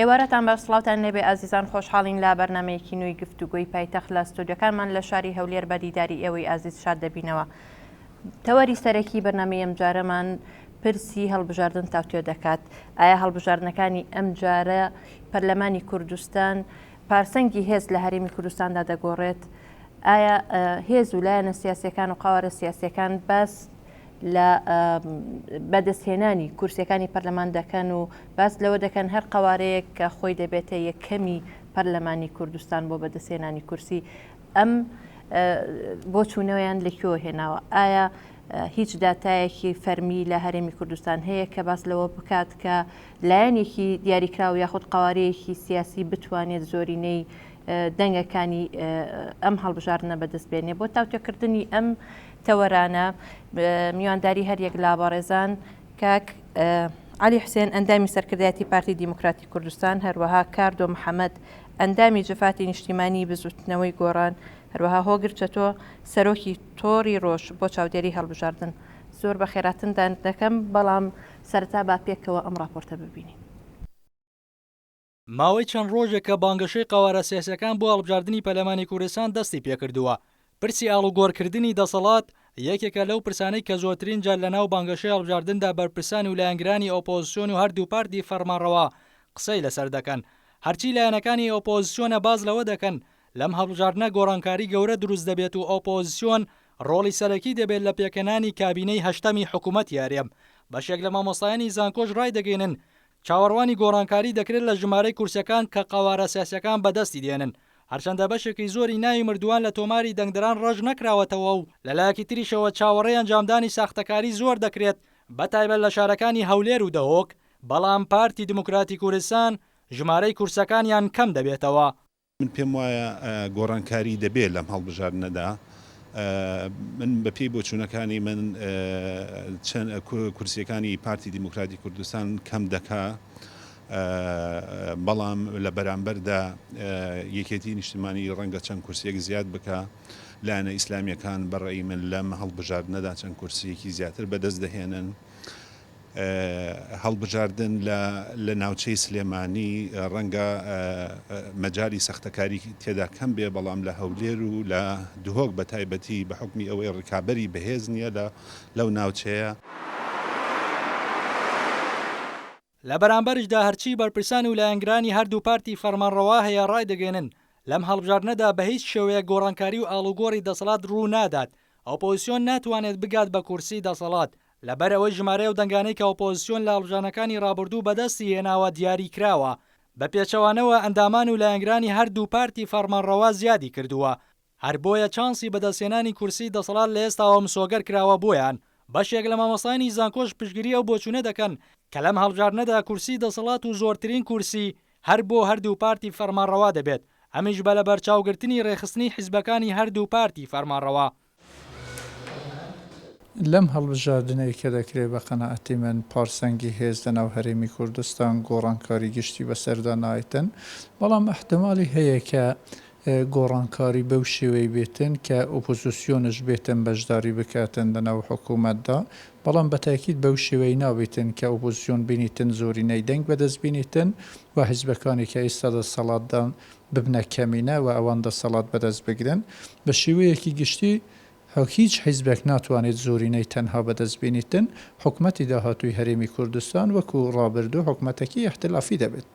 ئێوارەتان باش سڵاوتان لێبێ ئازیزان خۆشحاڵین لە بەرنامەیەکی نوێی گفتوگۆی پایتەخت لە ستۆدیۆکانمان لە شاری هەولێر بە دیداری ئێوەی ئازیز شاد دەبینەوە. تەوەری سەرەکی بەرنامەی ئەمجارەمان پرسی هەڵبژاردن تاوتوێ دەکات. ئایا هەڵبژاردنەکانی ئەمجارە پەرلەمانی کوردستان پارسەنگی هێز لە هەرێمی کوردستاندا دەگۆڕێت؟ ئایا هێز و لایەنە سیاسیەکان و قەوارە سیاسیەکان باس لە بەدەستهێنانی کورسیەکانی پەرلەمان دەکەن و باس لەوە دەکەن هەر قەوارەیەک کە خۆی دەبێتە یەکەمی پەرلەمانی کوردستان بۆ بەدەستهێنانی کورسی ئەم بۆچوونەوەیان لە کوێوە هێناوە؟ ئایا هیچ داتایەکی فەرمی لە هەرێمی کوردستان هەیە کە باس لەوە بکات کە لایەنێکی دیاریکراو یاخود قەوارەیەکی سیاسی بتوانێت زۆرینەی دەنگەکانی ئەم هەڵبژاردنە بەدەست بێنێ؟ بۆ تاوتوێکردنی ئەم تەوەرانە میوانداری هەریەک لە بەڕێزان کاک عەلی حوسێن ئەندامی سەرکردایەتی پارتی دیموکراتی کوردستان، هەروەها کاردۆ محەمەد ئەندامی جڤاتی نیشتیمانی بزوتنەوەی گۆڕان، هەروەها هۆگر چەتۆ سەرۆکی تۆڕی ڕۆژ بۆ چاودێری هەڵبژاردن. زۆر بەخێراتندان دەکەم، بەڵام سەرەتا با پێکەوە ئەم ڕاپۆرتە ببینین. ماوەی چەند ڕۆژێکە بانگەشەی قەوارە سیاسیەکان بۆ هەڵبژاردنی پەرلەمانی کوردستان دەستی پێکردووە، پرسی ئاڵوگۆڕکردنی دەسەڵات یەکێکە لەو پرسانەی کە زۆرترین جار لەناو بانگەشەی هەڵبژاردندا بەرپرسان و لایەنگرانی ئۆپۆزسیۆن و هەردوو پارتی فەرمانڕەوا قسەی لەسەر دەکەن. هەرچی لایەنەکانی ئۆپۆزسیۆنە باس لەوە دەکەن لەم هەڵبژاردنە گۆڕانکاری گەورە دروست دەبێت و ئۆپۆزسیۆن ڕۆڵی سەرەکی دەبێت لە پێکهێنانی کابینەی هەشتەمی حکومەتی هەرێم. بەشێک لە مامۆستایانی زانکۆش ڕایدەگەینن چاوەڕوانی گۆڕانکاری دەکرێت لە ژمارەی کورسیەکان کە قەوارە سیاسیەکان بەدەستی دێنن، هەرچەندە بەشێکی زۆری ناوی مردووان لە تۆماری دەنگدەران ڕەش نەکراوەتەوە و لەلایەکی تریشەوە چاوەڕێی ئەنجامدانی ساختەکاری زۆر دەکرێت بەتایبەت لە شارەکانی هەولێر و دهۆک، بەڵام پارتی دیموکراتی کوردستان ژمارەی کورسەکانیان کەم دەبێتەوە. من پێم وایە گۆڕانکاری دەبێت لەم هەڵبژاردنەدا. من بە پێی بۆچوونەکانی من چەند کورسیەکانی پارتی دیموکراتی کوردستان کەم دەکا بەڵام لە بەرامبەردا یەکێتی نیشتمانی ڕەنگە چەند کورسیەک زیاد بکا. لایەنە ئیسلامیەکان بە ڕەئی من لەم هەڵبژاردنەدا چەند کورسیەکی زیاتر بەدەست دەهێنن. هەڵبژاردن لە ناوچەی سلێمانی ڕەنگە مەجالی سەختەکاری تێدا کەم بێ، بەڵام لە هەولێر و لە دهۆک بە تایبەتی بە حوکمی ئەوەی ڕکابەری بەهێز نییە لەو ناوچەیە. لە بەرامبەریشدا هەرچی بەرپرسان و لایەنگرانی هەردوو پارتی فەرمانڕەوا هەیە ڕایدەگەیەنن لەم هەڵبژاردنەدا بە هیچ شێوەیەک گۆڕانکاری و ئاڵوگۆڕی دەسەڵات ڕوو نادات، ئۆپۆزسیۆن ناتوانێت بگات بە کورسی دەسەڵات، لەبەر ئەوەی ژمارەی ئەو دەنگانەی کە ئۆپۆزسیۆن لە هەڵبژاردنەکانی ڕابردوو بەدەستی هێناوە دیاری کراوە، بە پێچەوانەوە ئەندامان و لایەنگرانی هەردوو پارتی فەڕمانڕەوا زیادی کردووە، هەر بۆیە چانسی بەدەستهێنانی کورسی دەسەڵات لە ئێستاوە مسۆگەر کراوە بۆیان. بەشێک لە مامۆستایانی زانکۆش پشتگیری ئەو بۆچوونە دەکەن کە لەم هەڵبژاردنەدا کورسی دەسەڵات و زۆرترین کورسی هەر بۆ هەردوو پارتی فەرمانڕەوا دەبێت، ئەمیش بە لەبەرچاوگرتنی رێکخستنی حیزبەکانی هەردوو پارتی فەرمانڕەوا. لەم هەڵبژاردنەی کە دەکرێت بە قەناعەتی من پارسەنگی هێز لەناو هەرێمی کوردستان گۆڕانکاری گشتی بەسەردا نایتن، بەڵام ئیحتمالی هەیە کە گۆڕانکاری بەو شێوەی بێتن کە ئۆپۆزسیۆنش بێتن بەشداری بکاتن لەناو حکوومەتدا، بەڵام بە تاکید بەو شێوەی نابیتن کە ئۆپۆزسیۆن بینیتن زۆرینەی دەنگ بەدەست بینیتن و حیزبەکانی کە ئێستا دەسەڵاتدان ببنە کەمینە و ئەوان دەسەڵات بەدەست بگرن. بە شێوەیەکی گشتی هیچ حیزبێک ناتوانێت زۆرینەی تەنها بەدەست بینیتن، حکومەتی داهاتووی هەرێمی کوردستان وەکو ڕابردوو حکومەتەکی ئیحتلافی دەبێت.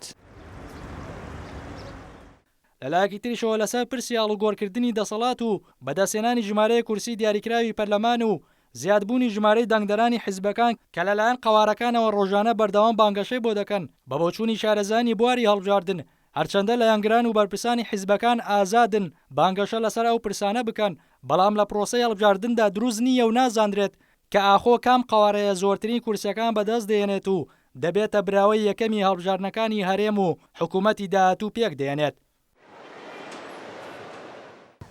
لەلایەکی تریشەوە لەسەر پرسی ئاڵوگۆڕکردنی دەسەڵات و بەدەستهێنانی ژمارەیەک کورسی دیاریکراوی پەرلەمان و زیادبوونی ژمارەی دەنگدەرانی حیزبەکان کە لەلایەن قەوارەکانەوە ڕۆژانە بەردەوام بانگەشەی بۆ دەکەن، بە بۆچوونی شارەزایانی بواری هەڵبژاردن هەرچەندە لایەنگران و بەرپرسانی حیزبەکان ئازادن بانگەشە لەسەر ئەو پرسانە بکەن، بەڵام لە پرۆسەی هەڵبژاردندا دروست نییە و نازانرێت کە ئاخۆ کام قەوارەیە زۆرترین کورسیەکان بەدەست دێنێت و دەبێتە براوەی یەکەمی هەڵبژاردنەکانی هەرێم و حکومەتی داهاتوو پێکدێنێت.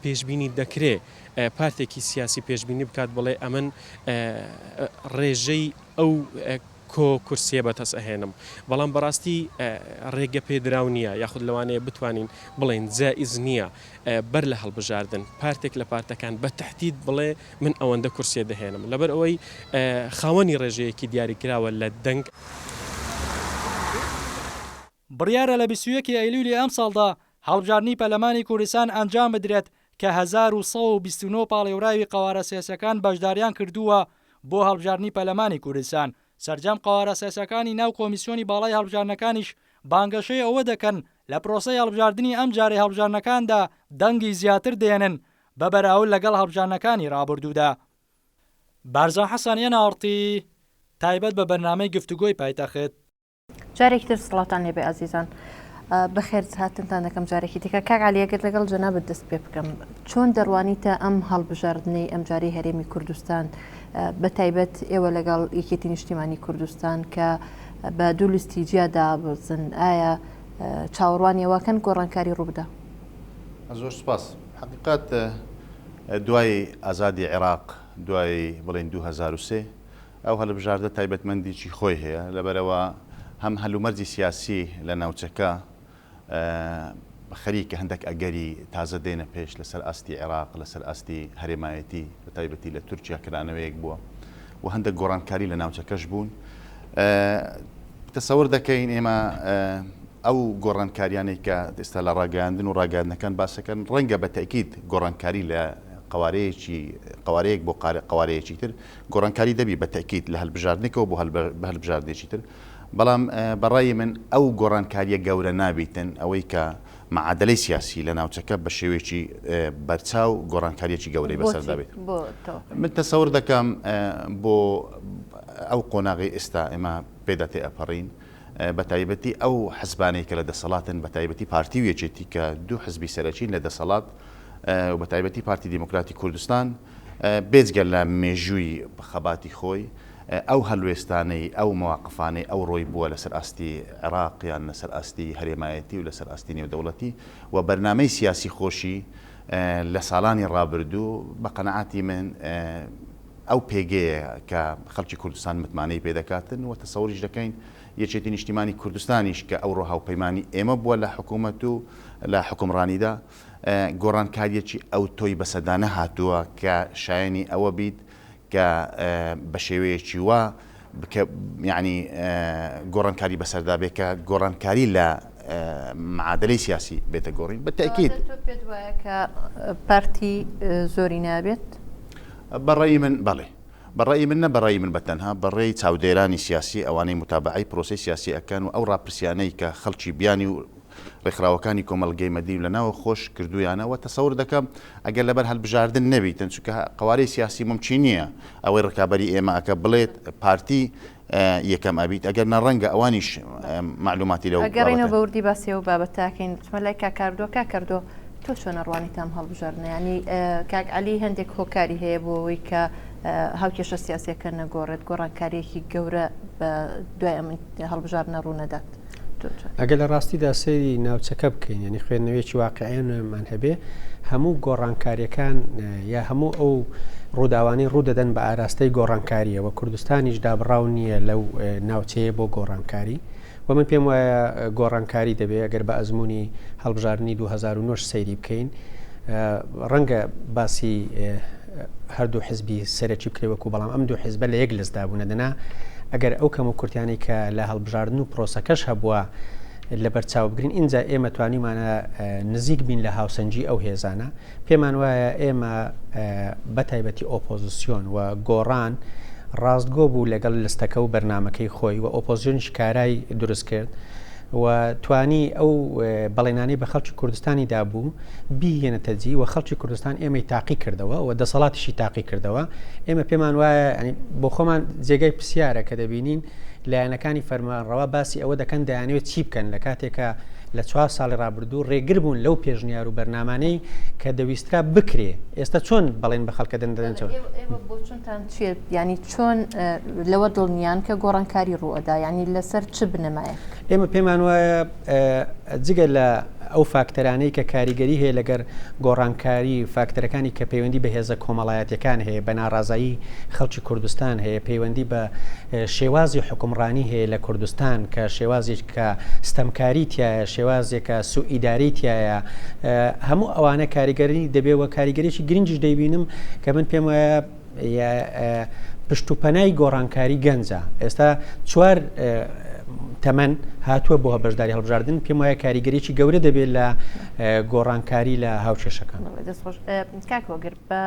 پێشبینی دەکرێ پارتێکی سیاسی پێشبینی بکات بڵێ ئەمن ڕێژەی ئەو کۆ کورسیە بەتەس ئەهێنم بەڵام بەڕاستی ڕێگە پێدراو نییە یاخود لەوانەیە بتوانین بڵێن جائز نییە بەر لە هەڵبژاردن پارتێک لە پارتەکان بە تەحدید بڵێ من ئەوەندە کورسیە دەهێنم لەبەر ئەوەی خاوەنی ڕێژەیەکی دیاریکراوە لە دەنگ. بڕیارە لە 21 ئەیلولی ئەمساڵدا هەڵبژاردنی پەرلەمانی کوردستان ئەنجام بدرێت کە 1129 پاڵێوراوی قەوارە سیاسیەکان بەشداریان کردووە بۆ هەڵبژاردنی پەرلەمانی کوردستان، سەرجەم قەوارە سیاسیەکانی ناو کۆمیسیۆنی باڵای هەڵبژاردنەکانیش بانگەشەی ئەوە دەکەن لە پرۆسەی هەڵبژاردنی ئەمجارەی هەڵبژاردنەکاندا دەنگی زیاتر دێنن بە بەراورد لەگەڵ هەڵبژاردنەکانی رابردوودا. بارزان حەسەن، ئێن ئاڕ تی، تایبەت بە بەرنامەی گفتوگۆی پایتەخت. جارێکی تر سڵاوتان لێبێ ئازیزان بەخێر هاتنتان دەکەم جارێکی دیکە کاک عەلی ئەگەر لەگەڵ جەنابت دەست پێ بکەم چۆن دەڕوانیتە ئەم هەڵبژاردنەی ئەمجارەی هەرێمی کوردستان بە تایبەت ئێوە لەگەڵ یەکێتی نیشتیمانی کوردستان کە بە دوو لیستی جیا دابزن ئایا چاوەڕوانی ئەوەکەن گۆڕانکاری ڕووبدا؟ زۆر سپاس. حقیقت دوای ئازادی عێراق دوای بڵێن 2003 ئەو هەلبژاردە تایبەتمەندیی خۆی هەیە، لەبەرئەوە هەم هەلومەرجی سیاسی لە ناوچەکە خەریکە هەندێک ئەگەری تازە دێنە پێش لەسەر ئاستی عێراق، لەسەر ئاستی هەرێمایەتی، بەتایبەتی لە تورکیا کرانەوەیەک بووە و هەندێک گۆڕانکاری لە ناوچەکەش بوون. تەسەور دەکەین ئێمە ئەو گۆڕانکاریانەی کە ئێستا لە ڕاگەیاندن و ڕاگەیاندنەکان باسەکەن ڕەنگە بە تەئکید گۆڕانکاری لە قەوارەیەکی قەوارەیەک بۆ قەوارەیەکی تر گۆڕانکاری دەبی بە تەئکید لە هەلبژاردنێکەوە بۆ هەلبژاردنێکی تر، بەڵام بە ڕای من ئەو گۆڕانکاریە گەورە نابیتن ئەوەی کە معادلەی سیاسی لە ناوچەکە بە شێوەیەکی بەرچاو گۆڕانکاریەکی گەورەی بەسەردا بێت. من تەسەور دەکەم بۆ ئەو قۆناغەی ئێستا ئێمە پێدا تێئەپەڕین بە تایبەتی ئەو حزبانەی کە لە دەسەڵاتن بە تایبەتی پارتی و یەکێتی کە دوو حزبی سەرەکین لە دەسەڵات و بە تایبەتی پارتی دیموکراتی کوردستان بێجگە لە مێژووی خەباتی خۆی، ئەو هەلوێستانەی، ئەو مەواقفانەی ئەوڕۆی بووە لەسەر ئاستی عێراق یان لەسەر ئاستی هەرێمایەتی و لەسەر ئاستی نێودەوڵەتی و بەرنامەی سیاسی خۆشی لە ساڵانی ڕابردوو بە قەناعەتی من ئەو پێگەیە کە خەڵکی کوردستان متمانەی پێ دەکاتن و تەسەوریش دەکەین یەکێتی نیشتیمانی کوردستانیش کە ئەوڕۆ هاوپەیمانی ئێمە بووە لە حکوومەت و لە حوکمڕانیدا گۆڕانکارییەکی ئەوتۆی بەسەردا نەهاتووە کە شایەنی ئەوە بیت کە بە شێوەیەکی وا بکە یعنی گۆڕانکاری بەسەردا بێ کە گۆڕانکاری لە معادلەی سیاسی بێتە گۆڕین بە تاکیید تۆ پێت وایە کە پارتی زۆری نابێت؟ بەڕێی من بەڵێ بەڕێی من نە بەڕێی من بەتەنها بەڕێی چاودێرانی سیاسی ئەوانەی متابعەی پرۆسەی سیاسی ئەکەن و ئەو ڕاپرسیانەی کە خەڵکی بیانی و ڕێکخراوەکانی کۆمەڵگەی مەدەنی و لە ناوە خۆش کردوویانە و تەسەور دەکەم ئەگەر لەبەر هەلبژاردن نەبیتن چونکە قەوارەی سیاسی مومکین نییە ئەوەی ڕکابەری ئێمە ئەکە بڵێت پارتی یەکەم ئەبیت ئەگەر نا ڕەنگە ئەوانیش مەعلوماتی لەو ئەگەڕێینەوە بە وردی باسی ئەو بابەتە ئەکەین بچمە لای کاک کاردۆ کاک کاردۆ تۆ چۆن ئەڕوانیتە ئەم هەڵبژاردنە یانی کاک عەلی هەندێک هۆکاری هەیە بۆ ئەوەی کە هاوکێشە سیاسیەکە نەگۆڕێت گۆڕانکاریەکی گەورە بە دوای ئەم هەڵبژاردنە ڕوونەدات. ئەگەر لە ڕاستیدا سەیری ناوچەکە بکەین یعنی خوێندنەوەیەکی واقعیانمان هەبێ هەموو گۆڕانکاریەکان یا هەموو ئەو ڕووداوانەی ڕوودەدەن بە ئاراستەی گۆڕانکاریەوە کوردستانیش دابڕاو نییە لەو ناوچەیە بۆ گۆڕانکاری و من پێم وایە گۆڕانکاری دەبێ ئەگەر بە ئەزمموی هەڵبژاردننی 2009 سەیری بکەین ڕەنگە باسی هەردوو حزبی سەرەکی بکرێ وەکو بەڵام ئەم دوو حزبە لە یەک لستدا بوونە دەنا ئەگەر ئەو کەم و کورتیانەی کە لە هەڵبژاردن و پرۆسەکەش هەبووە لەبەر چاو بگرین ئینجا ئێمە توانیمانە نزیک بین لە هاوسەنگی ئەو هێزانە پێمان وایە ئێمە بە تایبەتی ئۆپۆزیسیۆن و گۆڕان ڕاستگۆ بوو لەگەڵ لستەکە و بەرنمەکەی خۆی و ئۆپۆزیۆنیش کارای دروست کرد و توانی ئەو بەڵێنانەی بە خەڵکی کوردستانی دابوو بیهێنێتە جی و خەڵکی کوردستان ئێمەی تاقی کردەوە و دەسەڵاتیشی تاقی کردەوە ئێمە پێمان وایە بۆ خۆمان جێگای پرسیارە کە دەبینین لایەنەکانی فەرمانڕەوا باسی ئەوە دەکەن دەیانەوێت چی بکەن لە کاتێکە لە چوار ساڵی ڕابردوو ڕێگر بوون لەو پێشنیار و بەرنامانەی کە دەویسترا بکرێ ئێستا چۆن بەڵێن بە خەڵکە دەن دەدەن چۆن ئێوە بۆچونتان چییە یعنی چۆن لەوە دڵنیان کە گۆڕانکاری ڕووئەدا یعنی لەسەر چ بنەمایەک؟ ئێمە پێمان وایە جگە لە ئەو فاکتەرانەی کە کاریگەری هەیە لەگەر گۆڕانکاری فاکتەرەکانی کە پەیوەندی بە هێزە کۆمەڵایەتیەکان هەیە بە ناڕازایی خەڵکی کوردستان هەیە پەیوەندی بە شێوازی حوکمڕانی هەیە لە کوردستان کە شێوازێک کە ستەمکاری تایە شێوازێکە سوئیداری تایە هەموو ئەوانە کاریگەری دەبێ وە کاریگەریی گرنگیش دەیبینم کە من پێم وایە پشت و پەنای گۆڕانکاری گەنجە ئێستا چوار. تەمەن هاتووە بۆ بەشداری هەڵبژاردن پێم وایە کاریگەریی گەورە دەبێت لە گۆڕانکاری لە هاوکێشەکان. دەستخۆش کاک هۆگر بە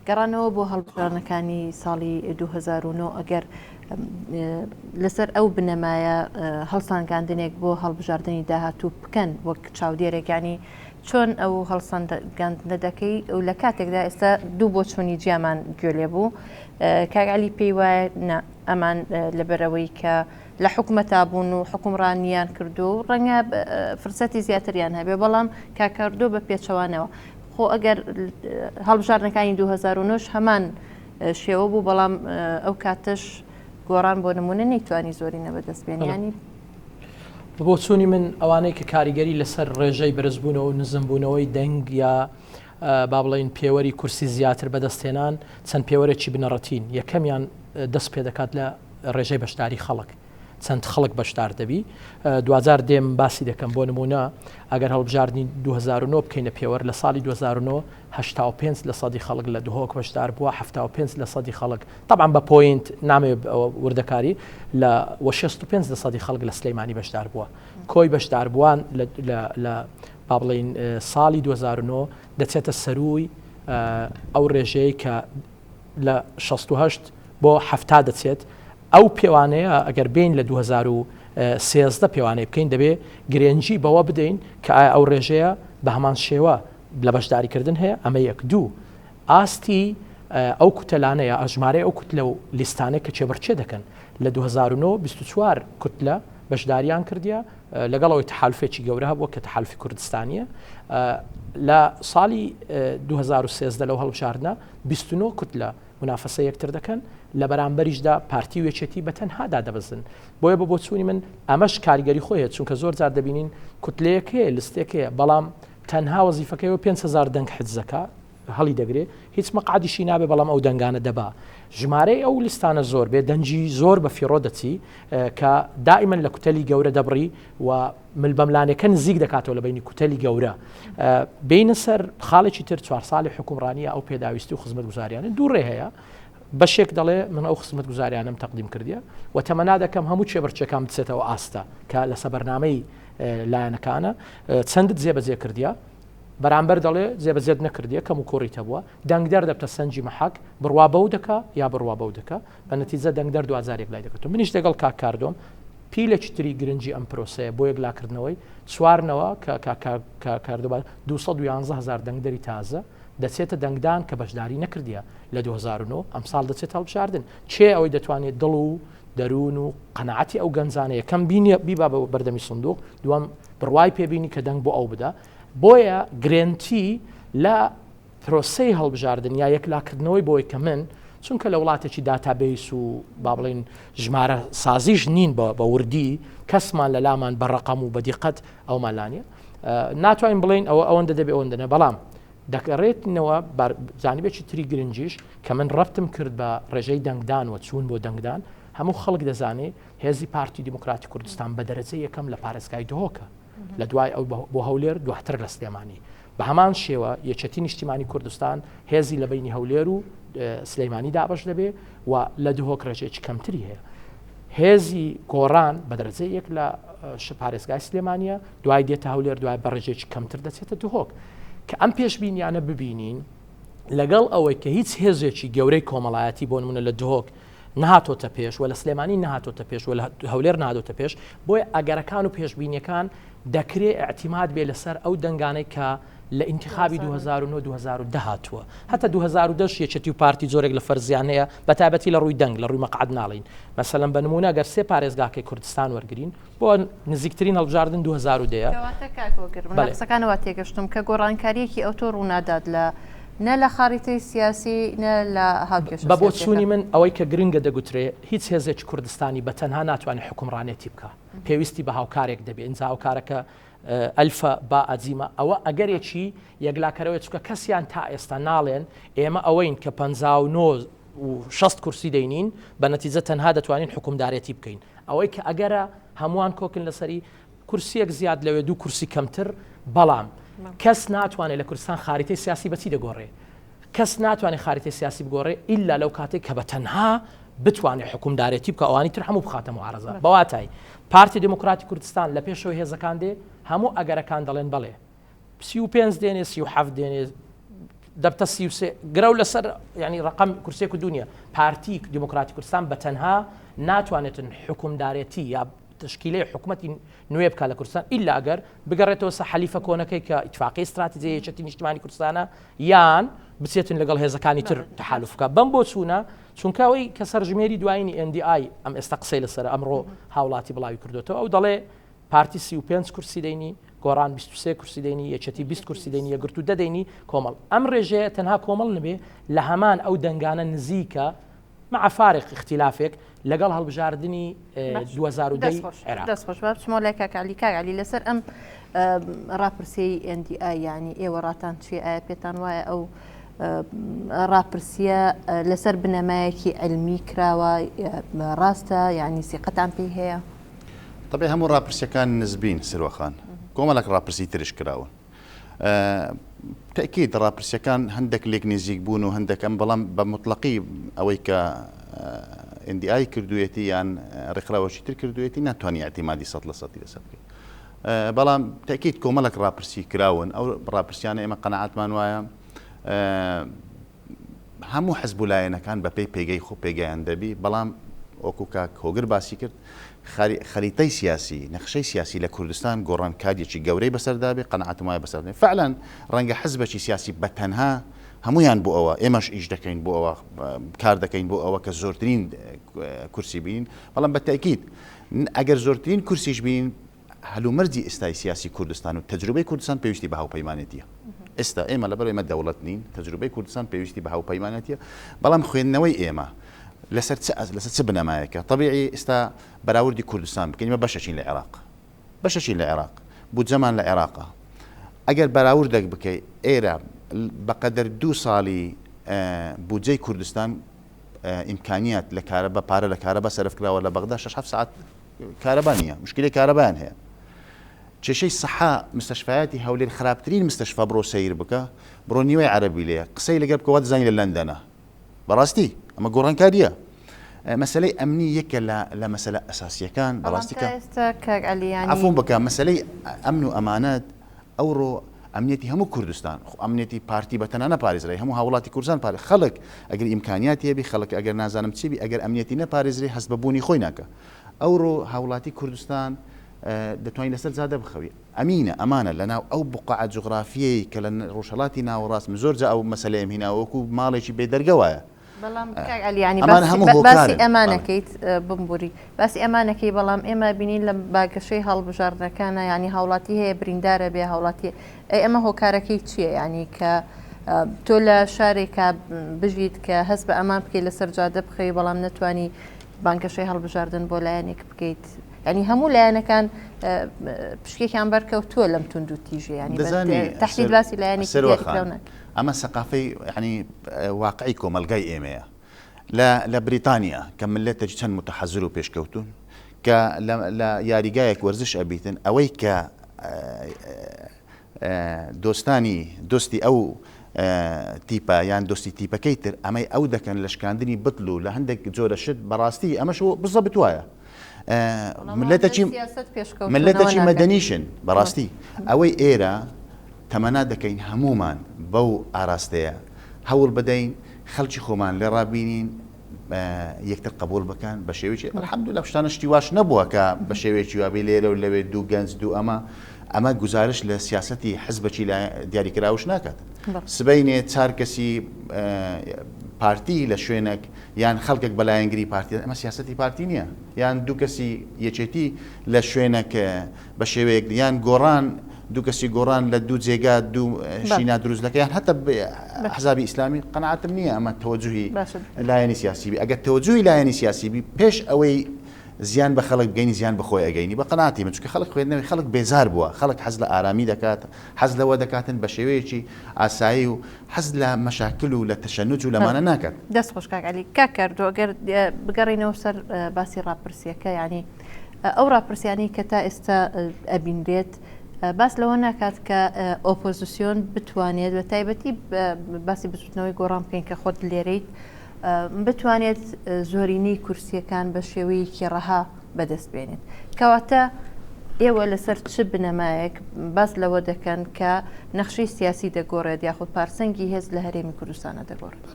گەڕانەوە بۆ هەڵبژاردنەکانی ساڵی 2009 ئەگەر لەسەر ئەو بنەمایە هەڵسانگاندنێک بۆ هەڵبژاردنی داهاتوو بکەن وەک چاودێرێک ینی چۆن ئەو هەڵسەنگاندنە دەکەی و لە کاتێکدا ئێستا دوو بۆچوونی جیامان گوێ لێ بوو کاک عەلی پێی وایە نا ئەمان لەبەرەوەی کە لە حکومەتا بوون و حکومڕانیان کردو و ڕەنگە فرسەتی زیاتریان هەبێ بەڵام کاکاردۆ بە پێچەوانەوە خۆ ئەگەر هەڵبژاردنەکانی 2009 هەمان شێوە بوو بەڵام ئەو کاتەش گۆڕان بۆ نمونە نەیتوانی زۆری نەبەدەست بێنیانی بە بۆچوونی من ئەوانەی کە کاریگەری لەسەر ڕێژەی بەرزبوونەوە و نزمبوونەوەی دەنگ یا با بڵێین پێوەری کورسی زیاتر بەدەستهێنان چەند پێوەرێکی بنەڕەتین یەکەمیان دەست پێ دەکات لە ڕێژەی بەشداری خەڵک چەند خەڵک بەشدار دەبی دوجار دێم باسی دەکەم بۆ نمونە ئەگەر هەڵبژاردنی 2009 بکەینە پێوەر لە ساڵی 2009 85 لە سەدی خەڵک لە دهۆک بەشدار بووە 75 لە سەدی خەڵک تەبعەن بە point نامەوێ وردەکاری لە وە 65 لە سەدی خەڵک لە سلەیمانی بەشدار بووە کۆی بەشداربووان لە با بڵین ساڵی 2009 دەچێتە سەروی ئەو ڕێژەیە کە لە 68 بۆ هەفتا دەچێت ئەو پێوانەیە ئەگەر بین لە 2013 پێوانەی بکەین دەبێ گرنگی بەوە بدەین کە ئایا ئەو ڕێژەیە بە هەمان شێوە لە بەشداریکردن هەیە ئەمە یەک دوو ئاستی ئەو کوتەلانە یا ژمارەی ئەو کوتلە و لیستانەی کە کێبڕکێ دەکەن لە 2009 24 کوتلە بەشداریان کردیە لەگەڵ ئەوەی تەحالفێکی گەورە هەبووە کە تەحالفی کوردستانیە لە ساڵی 2013 لەو هەڵبژاردنە 29 کوتلە منافەسە یەکتر دەکەن لە بەرامبەریشدا پارتی و یەکێتی بە تەنها دادەبەزن بۆیە بە بۆچوونی من ئەمەش کاریگەری خۆی هەیە چونکە زۆر جار دەبینین کوتلەیەک هەیە لستێک هەیە بەڵام تەنها وەزیفەکەی و 5000 دەنگ حجزەکە هەڵی دەگرێ هیچ مەقعەدیشی نابێ بەڵام ئەو دەنگانە دەبا ژمارەی ئەو لیستانە زۆر بێ دەنگی زۆر بە فیڕۆ دەچی کە دائیمەن لە کوتەلی گەورە دەبڕی و ملبەملانەکە نزیک دەکاتەوە لە بینی کوتەلی گەورە بینە سەر خاڵێکی تر چوار ساڵی حکومڕانیە ئەو پێداویستی و خزمەتگوزاریانە دوو ڕێ هەیە بەشێک دەڵێ من ئەو خزمەتگوزاریانم تەقدیم کردیە و تەمەنا دەکەم هەموو چێبرچەکان بچێتەوە ئاستە کە لەسە بەرنامەی لایەنەکانە چەندت جێبەجێ کردیە بەرامبەر دەڵێ جێبەجێت نەکردیە کەموکوڕیت هەبووە، دەنگدەر دەبتە سەنگی مەحەک، بڕوا بەو دەکا یا بڕوا بەو دەکا، بە نەتیجە دەنگدەر دواجار یەکلای دەکاتەوە. منیش لەگەڵ کاک کاردۆم پیلێکی تری گرنگی ئەم پرۆسەیە بۆ یەکلاکردنەوەی چوارنەوە کە کاک کاردۆ 211 هەزار دەنگدەری تازە دەچێتە دەنگدان کە بەشداری نەکردیە لە 2009 ئەمساڵ دەچێتە هەڵبژاردن کێ ئەوەی دەتوانێت دڵ و دەروون و قەناعەتی ئەو گەنجانە یەکەم بینیە بیبا بە بەردەمی سندوق دووەم بڕوای پێبینی کە دەنگ بۆ ئەو بدا بۆیە گرێنتی لە پرۆسەی هەڵبژاردن یا یەکلاکردنەوەی بۆی کە من چونکە لە وڵاتێکی داتابیس و با بڵین ژمارە سازیش نین بە وردی کەسمان لە لامان بە ڕقم و بە دیقەت ئەومان لانیە ناتوانین بڵین ئەوە ئەوەندە دەبێ ئەوەندە بەڵام دەگەڕێتنەوە جانبێکی تری گرنگیش کە من ڕەبتم کرد بە ڕێژەی دەنگدان و چوون بۆ دەنگدان هەموو خەڵک دەزانێ هێزی پارتی دیموکراتی کوردستان بە دەرەجە یەکەم لە پارێزگای دهۆکە لە دوای ئەو بۆ هەولێر دواتر لە سلێمانی بە هەمان شێوە یەکێتی نیشتیمانی کوردستان هێزی لە بینی هەولێر و سلەیمانی دابش دەبێ و لە دهۆک ڕێژەیەکی کەمتری هەیە هێزی گۆڕان بە دەرەجە یەک لە پارێزگای سلێمانە دوای دێتە هەولێر دوای بە ڕێژەیەکی کەمتر دەچێتە دهۆک کە ئەم پێشبینیانە ببینین لەگەڵ ئەوەی کە هیچ هێزێکی گەورەی کۆمەڵایەتی بۆ نمونە لە دهۆک نهاتۆتە پێش و لە سلێمانی نهاتۆتە پێش و لە هەولێر نهاتۆتە پێش بۆیە ئەگەرەکان و پێشبینیەکان دەکرێ ئیعتیماد بێ لەسەر ئەو دەنگانەی کە لە ئینتخابی 2009 2010 هاتووە هەتا 2010 یەکێتی و پارتی جۆرێک لە فەرزیان هەیە بە تایبەتی لە ڕووی دەنگ لە ڕووی مەقعد ناڵین مەسەلەن بە نمونە گەر سێ پارێزگاکەی کوردستان وەرگین بۆ نزیکترین هەڵبژاردن 2010 کەواتە کاک هۆگر من لە قسەکانەوە تێگەشتم کە گۆڕانکارییەکی ئەوتۆ ڕوونادات لە نە لە خاڕیتەی سیاسی نە لە هاوکێشە بە بۆچوونی من ئەوەی کە گرنگە دەگوترێ هیچ هێزێکی کوردستانی بە تەنها ناتوانێت حوکمڕانێتی بکا پێویستی بە هاوکارێک دەبێ ئینجا هاوکارەکە ئەلفە با ئەجیمە ئەوە ئەگەرێکی یەکلاکەرەوەی چونکە کەسیان تا ئێستا ناڵێن ئێمە ئەوەین کە 59 و 60 کورسی دەینین بە نەتیجە تەنها دەتوانین حکومدارێتی بکەین ئەوەی کە ئەگەرە هەمووان کۆکن لەسەری کورسیەک زیاد لەوێ دوو کورسی کەمتر بەڵام کەس ناتوانێت لە کوردستان خاریتەی سیاسی بەچی دەگۆڕێ کەس ناتوانێت خاریتەی سیاسی بگۆڕێ ئیلا لەو کاتێک کە بە تەنها. بتوانێت حکومدارێتی بکە ئەوانی تر هەموو بخاتە معارەزە بەواتای پارتی دیموکراتی کوردستان لە پێشەوە هێزەکان دێ هەموو ئەگەرەکان دەڵێن بەڵێ 35 دێنێ 37 دێنێ دەبتە 33 گرەو لەسەر ینی ڕقم کورسێک و دنیا پارتی دیموکراتی کوردستان بە تەنها ناتوانێتن حکومدارێتی یا تشکیلەی حکومەتی نوێ بکە لە کوردستان ئیلا ئەگەر بگەڕێتەوە سە حەلیفە کۆنەکەی کە ئیتفاقی استراتیجی یەکێتی نیشتمانی کوردستانە یان بچێتن لەگەڵ هێزەکانی تر تەحالف بکە بەم بۆچوونە چونکە ئەوەی کە سەرژمێری دوایینی NDI ئەم ئێستا قسەی لەسەر ئەمڕۆ هاوڵاتی بڵاوی کردوێتەوە ئەو دەڵێ پارتی 35 کورسی دەینی گۆڕان 23 کورسی دەینی یەکێتی 20 کورسی دەینی یەکگرتوو دە دەینی کۆمەڵ ئەم ڕێژەیە تەنها کۆمەڵ نەبێ لە هەمان ئەو دەنگانە نزیکە مع فارق اختلافێک لەگەڵ هەڵبژاردنی 2010 ی عێراق. دەست خۆش با بچمەوە لای کاک عەلی. کاک عەلی لەسەر ئەم ڕاپرسیەی NDI یانی ئێوە ڕاتان چیە؟ ئایا پێتان وایە ئەو ڕاپرسیە لەسەر بنەمایەکی عیلمی کراوە ڕاستە یانی سیقەتان پێی هەیە؟ تەبعی هەموو ڕاپرسیەکان نزبین سروە خان کۆمەڵێک ڕاپرسی ترش کراون. تەئکید ڕاپرسیەکان هەندێک لێک نزیک بوون و هەندێک ئەم بەڵام بە موتڵەقی ئەوەی کە NDI کردوویەتی یان ڕێکخراوەکی تر کردوویەتی ناتوانانی ئیعتیمادی سەد لە سەدی لەسەر بکەیت بەڵام تەئکید کۆمەڵێک ڕاپرسی کراون ئەو ڕاپرسیانە ئێمە قەناعەتمان وایە هەموو حزب و لایەنەکان بەپێی پێگەی خۆ پێگەیان دەبی، بەڵام وەکو کاک هۆگر باسی کرد خەریتەی سیاسی، نەخشەی سیاسی لە کوردستان گۆڕانکاریەکی گەورەی بەسەردا بێ، قەناعەتم وایە بەسەر دێ. فعلا ڕەنگە حزبێکی سیاسی بە تەنها هەموویان بۆ ئەوە، ئێمەش ئیش دەکەین بۆ ئەوە، کار دەکەین بۆ ئەوە کە زۆرترین کورسی بینین، بەڵام بە تەئکید ئەگەر زۆرترین کورسیش بینین هەلومەرجی ئێستای سیاسی کوردستان و تەجروبەی کوردستان پێویستی بە هاوپەیمانێتیە. ئێستا ئێمە لەبەر ئێمە دەوڵەت نین، تەجروبەی کوردستان پێویستی بە هاوپەیمانێتیە، بەڵام خوێندنەوەی ئێمە لەسەر چ لەسەر چ بنەمایەکە؟ تەبیعی ئێستا بەراوردی کوردستان بکەین، ئێمە بەشەکین لە عێراق، بەشەکین لە عێراق، بودجەمان لە عێراقە. ئەگەر بەراوردێک بکەی ئێرە بەقەدەر دوو ساڵی بودجەی کوردستان ئیمکانیات لە کارەبا پارە لە کارەبا سەرف کراوە لە بەغدا شەش حەفت سەعات کارەبا نییە مشکلەی کارەبایان هەیە کێشەی سەحا مستەشفایاتی هەولێر خراپترین مستەشفا بڕۆ سەیر بکە بڕۆ نیوەی عەرەبی لێیە قسەی لەگەر بکە وا دەزانی لە لەندەنە بەڕاستی ئەمە گۆڕانکارییە مەسلەی ئەمنی یەکە لە لە مەسەلە ئەساسیەکان بەڕاستی کە عەفوم بکە مەسلەی ئەمن و ئەمانەت ئەوڕۆ ئەمنیەتی هەموو کوردستان خۆ ئەمنیەتی پارتی بە تەنها نەپارێزرای هەموو هاوڵاتی کوردستان پارێ خەڵک ئەگەر ئیمکانیاتی هەبی خەڵک ئەگەر نازانم چی بی ئەگەر ئەمنیەتی نەپارێزرێ هەست بە بوونی خۆی ناکا ئەوڕۆ هاوڵاتی کوردستان دەتوانی لەسەر جادە بخەوی ئەمینە ئەمانە لەناو ئەو بوقعە جوغرافیەی کە لە ڕۆژهەڵاتی ناوەڕاست من زۆر جا ئەو مەسەلەیەم هیناوە وەکوو ماڵێکی بێ دەرگە وایە بەڵام کاک عەلی یانی ئەمانە باسی هەموو باسی هۆکارن ئەمە بەڵێ. نەکەیت بمبوری باسی ئەمە نەکەی بەڵام ئێمە بینین لە باگەشەی هەڵبژاردنەکانە یانی هاوڵاتی هەیە بریندارە بێ هاوڵاتی ئەی ئەمە هۆکارەکەی چییە یانی کە تۆ لە شارێکا بژیت کە هەست بە ئەمان بکەیت لەسەر جادە بخەوی بەڵام نەتوانی بانگەشەی هەڵبژاردن بۆ لایەنێک بکەیت ینی هەموو لایەنەکان پشکێکیان بەرکەوتووە لەم توند و تیژە ینی دەزانی تحدید باسی لایەنێکی سروە خان دیاریکراو ناکەین. ئەمە سەقافەی یانی واقعی کۆمەڵگای ئێمەیە لە لە بریتانیا کە مللەتێکی چەند متحەزر و پێشکەوتوون کە لە لە یاریگایەک وەرزش ئەبیتن ئەوەی کە دۆستانی دۆستی ئەو تیپە یان دۆستی تیپەکەی تر ئەمەی ئەو دەکەن لە شکاندنی بتل و لە هەندێک جۆرە شت بەڕاستی ئەمەش بزەبت وایە ملەتەکی ملەتەکی مەدەنیشن بەڕاستی ئەوەی ئێرە تەمەنا دەکەین هەموومان بەو ئاراستەیە هەوڵ بدەین خەڵکی خۆمان لێ ڕابینین یەکتر قبول بکەن بە شێوەیەکی الحمدلله شتانە شتی واش نەبووە کە بە شێوەیەکی وابێ لێرە و لەوێ دوو گەنج دوو ئەمە ئەمە گوزارش لە سیاسەتی حزبەکی دیاریکراوش ناکات سبەینێ چار کەسی پارتی لە شوێنێک یان خەڵکێک بە لایەنگری پارتی ئەمە سیاسەتی پارتی نییە یان دوو کەسی یەکێتی لە شوێنێک بە شێوەیەک یان گۆڕان دوو کەسی گۆڕان لە دوو جێگا دوو شی نادروست دەکەن یان هەتا حزابی ئیسلامی قەناعەتم نییە ئەمە تەوەجوهی لایەنی سیاسی بی ئەگەر تەوەجوهی لایەنی سیاسی بی پێش ئەوەی زیان بە خەڵک بگەینی زیان بە خۆی ئەگەینی بە قەناعەتی من چونکە خەڵک خوێندنەوەی خەڵک بێزار بووە خەڵک حەز لە ئارامی دەکات حەز لەوە دەکاتن بە شێوەیەکی ئاسایی و حەز لە مەشاکل و لە تەشەنوج و لەمانە ناکات. دەست خۆش کاک عەلی. کاک کاردۆ ئەگەر بگەڕێینەوە سەر باسی ڕاپرسیەکە یانی ئەو ڕاپرسیانەی کە تا ئێستا ئەبینرێت باس لەوە ناکات کە ئۆپۆزیسیۆن بتوانێت بە تایبەتی باسی بزوتنەوەی گۆڕان بکەین کە خۆت لێرەیت. بتوانێت زۆرینەی کورسیەکان بە شێوەیەکی ڕەها بەدەست بێنێت. کەواتە ئێوە لەسەر چ بنەمایەک باس لەوە دەکەن کە نەخشەی سیاسی دەگۆڕێت یاخود پارسەنگی هێز لە هەرێمی کوردستانە دەگۆڕێت؟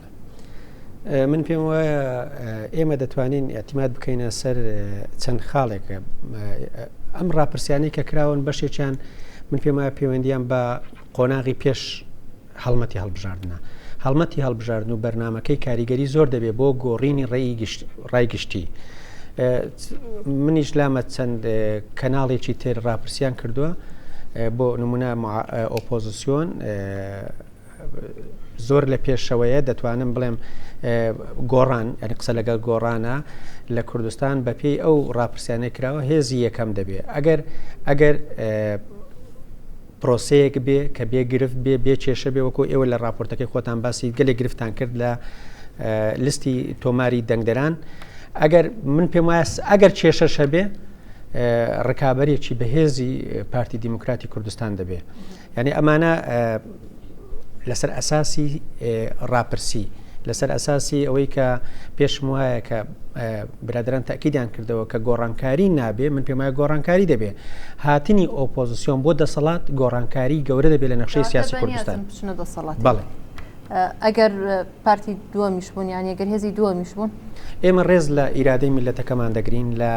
من پێم وایە ئێمە دەتوانین ئیعتیماد بکەینە سەر چەند خاڵێک ئەم ڕاپرسیانەی کە کراون بەشێکیان من پێم وایە پەیوەندیان بە قۆناغی پێش هەڵمەتی هەڵبژاردنە. هەڵمەتی هەڵبژاردن و بەرنامەکەی کاریگەری زۆر دەبێت بۆ گۆڕینی ڕای گشتی. منیش لامە چەند کەناڵێکی تر ڕاپرسیان کردووە بۆ نمونە ئۆپۆزیسیۆن زۆر لە پێشەوەیە دەتوانم بڵێم گۆڕان یعنی قسە لەگەڵ گۆڕانە لە کوردستان بەپێی ئەو ڕاپرسیانەی کراوە هێزی یەکەم دەبێت ئەگەر ئەگەر پرۆسەیەک بێ کە بێ گرفت بێ بێ کێشە بێ وەکو ئێوە لە راپۆرتەکەی خۆتان باسی گەلێک گرفتان کرد لە لیستی تۆماری دەنگدەران ئەگەر من پێم وایە ئەگەر کێشەش هەبێ ڕکابەرێکی بەهێزی پارتی دیموکراتی کوردستان دەبێ یعنی ئەمانە لەسەر ئەساسی ڕاپرسی لەسەر ئەساسی ئەوەی کە پێشم وایە کە برادران تاکیدیان کردەوە کە گۆڕانکاری نابێ من پێم وایە گۆڕانکاری دەبێ هاتنی ئۆپۆزیسیۆن بۆ دەسەڵات گۆڕانکاری گەورە دەبێت لە نەخشەی سیاسی کوردستان بچنە دەسەڵات بەڵێ ئەگەر پارتی دووەمیش بوون یان ئەگەر هێزی دووەمیش بوون ئێمە ڕێز لە ئیرادەی میلەتەکەمان دەگرین لە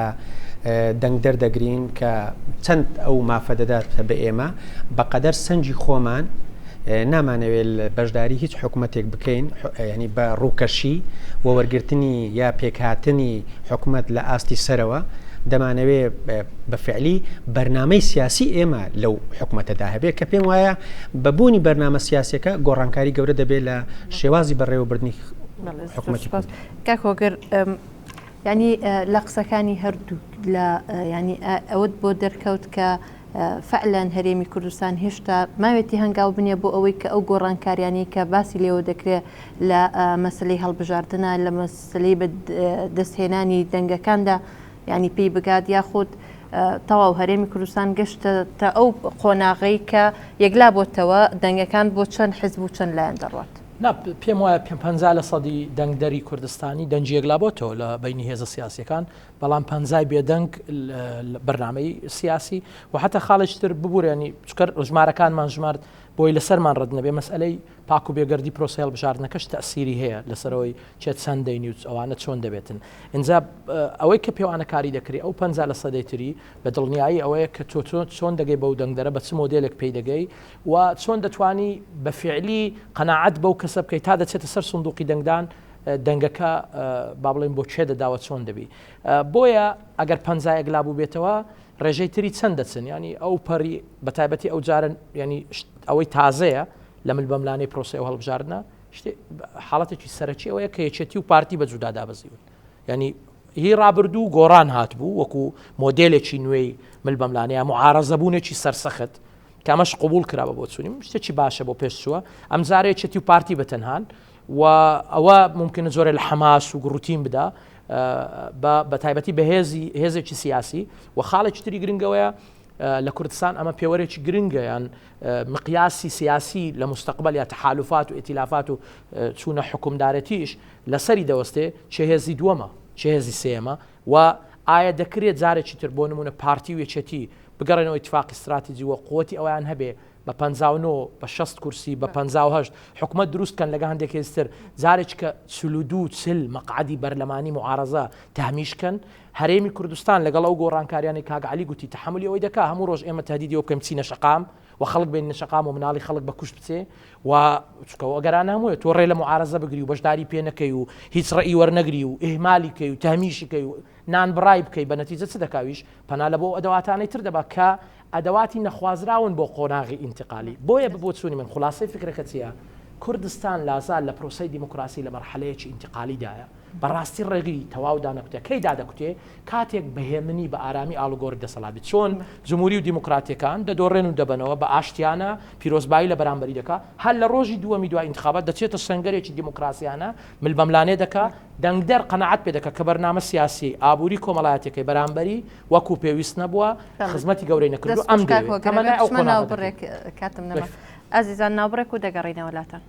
دەنگدەر دەگرین کە چەند ئەو مافە دەدات بە ئێمە بەقەدەر سەنجی خۆمان نامانەوێت بەشداری هیچ حکومەتێک بکەین ینی بە ڕووکەشی و وەرگرتنی یا پێکهاتنی حکومەت لە ئاستی سەرەوە دەمانەوێ بە فعلی بەرنامەی سیاسی ئێمە لەو حکومەتەدا هەبێت کە پێم وایە بە بوونی بەرنامە سیاسەکە گۆڕانکاری گەورە دەبێت لە شێوازی بەڕێوەبردنی حکومەتی کاک هۆگر ینی لە قسەکانی هەردوو لە ینی ئەوەت بۆ دەرکەوت کە فعلەن هەرێمی کوردستان هێشتا ماوێتی هەنگاو بنێ بۆ ئەوەی کە ئەو گۆڕانکاریانەی کە باسی لێوە دەکرێت لە مەسلەی هەڵبژاردنە لە مەسلەی بە دەستهێنانی دەنگەکاندا ینی پێی بگات یاخود تەواو هەرێمی کوردستان گەشتە تا ئەو قۆناغەی کە یەکلا بۆتەوە دەنگەکان بۆ چەند حزب و چەند لایەن دەڕات. نا پێم وایە پێم 50 لە سەدی دەنگدەری کوردستانی دەنگی یەکلابۆتەوە لە بینی هێزە سیاسیەکان بەڵام پەنجای بێدەنگ بەرنامەی سیاسی و حتا خاڵێکی تر ببورێنی چکەر ژمارەکانمان ژمارد بۆی لەسەرمان ڕەت نەبێ مەسئلەی پاک و بێگەردی پرۆسەی هەڵبژاردنەکەش تەسیری هەیە لەسەرەوەی چێ چەند دەینی و ئەوانە چۆن دەبێتن ئینجا ئەوەی کە پێوانەکاری دەکرێت ئەو 50 لە سەدەی تری بە دڵنیایی ئەوەیە کە تۆ چۆن دەگەی بەو دەنگدەرە بە چ مۆدێلێک پێی دەگەی و چۆن دەتوانی بە فعلی قەناعەت بەو کەسە بکەیت تا دەچێتە سەر سندوقی دەنگدان دەنگەکە با بڵێن بۆ کێ دەداوە چۆن دەبی بۆیە ئەگەر پەنجایەک لا بوو بێتەوە ڕێژەی تری چەند دەچن ینی ئەو پەری بە تایبەتی ئەو جارن ینی ئەوەی تازەیە لە مل بەملانەی پرۆسی ئەو هەڵبژاردنە حاڵەتێکی سەرەکی ئەوەیە کە یەکێتی و پارتی بە جودا دابەزیون ینی هی ڕابردوو گۆڕان هاتبوو وەکو مۆدلێکی نوێی مل بەملانەیە معارەزەبوونێکی سەرسەخت کە ئەمەش قبوڵ کرا بە بۆچوونی من شتێکی باشە بۆ پێش چووە ئەمجارە یەکێتی و پارتی بە تەنهان و ئەوە ممکنە زۆرێ لە حەماس و گڕوتین بدا بە تایبەتی بەهێزی هێزێکی سیاسی و خاڵێکی تری گرنگەوەیە لە کوردستان ئەمە پێوەرێکی گرنگە یان مقیاسی سیاسی لە مستقبل یا تحالفات و ئیتیلافات و چوونە حکومدارەتیش لەسەری دەوەستێ چه هێزی دووەمە چه هێزی سێیەمە و ئایا دەکرێت جارێکی تر بۆ نمونە پارتی و یەکێتی بگەڕێنەوە ئیتفاقی ستراتیجی و قوتی ئەویان هەبێ بە 59 بە 60 کورسی بە 58 حکومت دروست کەن لەگە هەندێک هێزتر جارێک کە 42 چل مەقعدی بەرلەمانی معارەزە تەهمیش کەن هەرێمی کوردستان لەگەڵ ئەو گۆڕانکاریانەی کاک عەلی گوتی تەحەمولی ئەوەی دەکا هەموو ڕۆژ ئێمە تەهدیدی ئەوە بکەین بچینە شەقام و خەڵک بێنینە شەقام و مناڵی خەڵک بە کوشت بچێ و چونکە ئەگەرانە هەموویە تۆ ڕێ لە معارەزە بگری و بەشداری پێ نەکەی و هیچ ڕێی وەرنەگری و ئیهمالی کەی و تەهمیشی کەی و نان بڕای بکەی بە نەتیجە چ دەکاویش پەنا لە بۆ ئەدەواتانەی تر دەبا کە ئەدەواتی نەخوازراون بۆ قۆناغی ئینتقالی بۆیە بە بۆچوونی من خولاسەی فکرەکە چییە کوردستان لازال لە پرۆسەی دیموکراسی لە مەرحەلەیەکی ئینتقالیدایە بەڕاستی ڕێگری تەواو دانەکوتێ. کەی دادەکوتێ؟ کاتێک بە هێمنی، بە ئارامی ئاڵوگۆڕی دەسەڵات بێت. چۆن جمهوری و دیموکراتیەکان دەدۆڕێن و دەبەنەوە، بە ئاشتیانە پیرۆزبایی لە بەرامبەری دەکا، هەر لە ڕۆژی دووەمی دوای ئینتخابات دەچێتە سەنگەرێکی دیموکراسیانە، ملبەملانێ دەکا، دەنگدەر قەناعەت پێ دەکا کە بەرنامە سیاسی، ئابووری، کۆمەڵایەتیەکەی بەرامبەری وەکوو پێویست نەبووە، خزمەتی گەورەی نەکردووە، ئەم دەیەوێ. تەمەنای ئەو قۆناغە دەکەین. ئازیزان ناوبڕێک و دەگەڕێینەوە لاتان.